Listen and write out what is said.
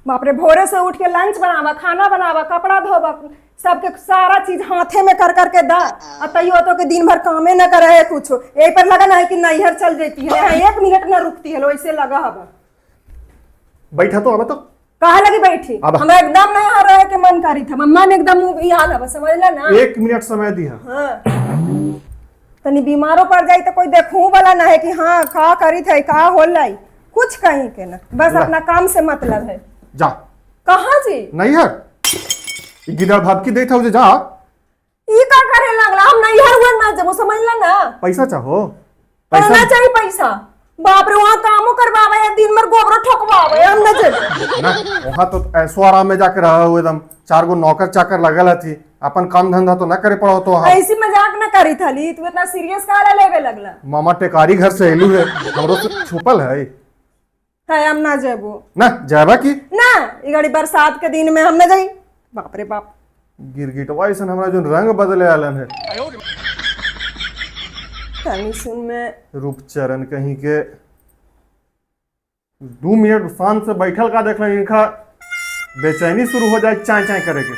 बाप रे, भोरे से उठ के लंच बनावा, खाना बनावा, कपड़ा धोवा, सबके सारा चीज हाथे में कर करके दा, आ तैयो तो के दिन भर कामे न करे है कुछ। यही पर लगा ना है कि नैहर चल जाती है, यहाँ एक मिनट ना रुकती है, वैसे लगा हवा। बैठा तो, अब तो कहा लगी बैठी? अब। हमरा एकदम नहीं आ रहे के मन करी था, मम्मा ने एकदम मुंह भी हाल हवा, समझला ना? 1 मिनट समय दिया। हाँ, तनी बीमारो पड़ जाई तो कोई देखू वाला ना है कि हाँ, का करी थे, का होलाई, कुछ कहीं के ना, बस ला। अपना काम से मतलब है। जा। कहाँ जी? नैहर। ई गिदड़ भापकी देत हौ जे, जा। ई का करे लागला? हम नैहर हुआ ना जब, समझला ना? पैसा चाहो? पैसा पैसा चाहिए पैसा? बाप रे, वहाँ कामो करवावे है, दिन भर गोबरो ठोकवावे, हम ना जब। ना, वहाँ तो ऐसो आराम में जाके रहा हुए, एकदम चार गो नौकर चाकर लगल हथी, अपन काम धंधा तो ना करे पड़ो तो वहाँ। ऐसी मजाक ना करी थली, तू इतना सीरियस काहे लेवे लगला? मामा टेकारी घर से एलू है, हमरो से छुपल है? है, हम ना जेबो। ना जाबा की? ना, ई घड़ी बरसात के दिन में हम ना जाई, बाप रे बाप। गिरगिटवा ऐसन हमरा जो रंग बदले आलन है। तनी सुन में। रूप चरण कहीं के, 2 मिनट शांत से बैठल का देख इनका बेचैनी शुरू हो जाए चाय चाय करे के।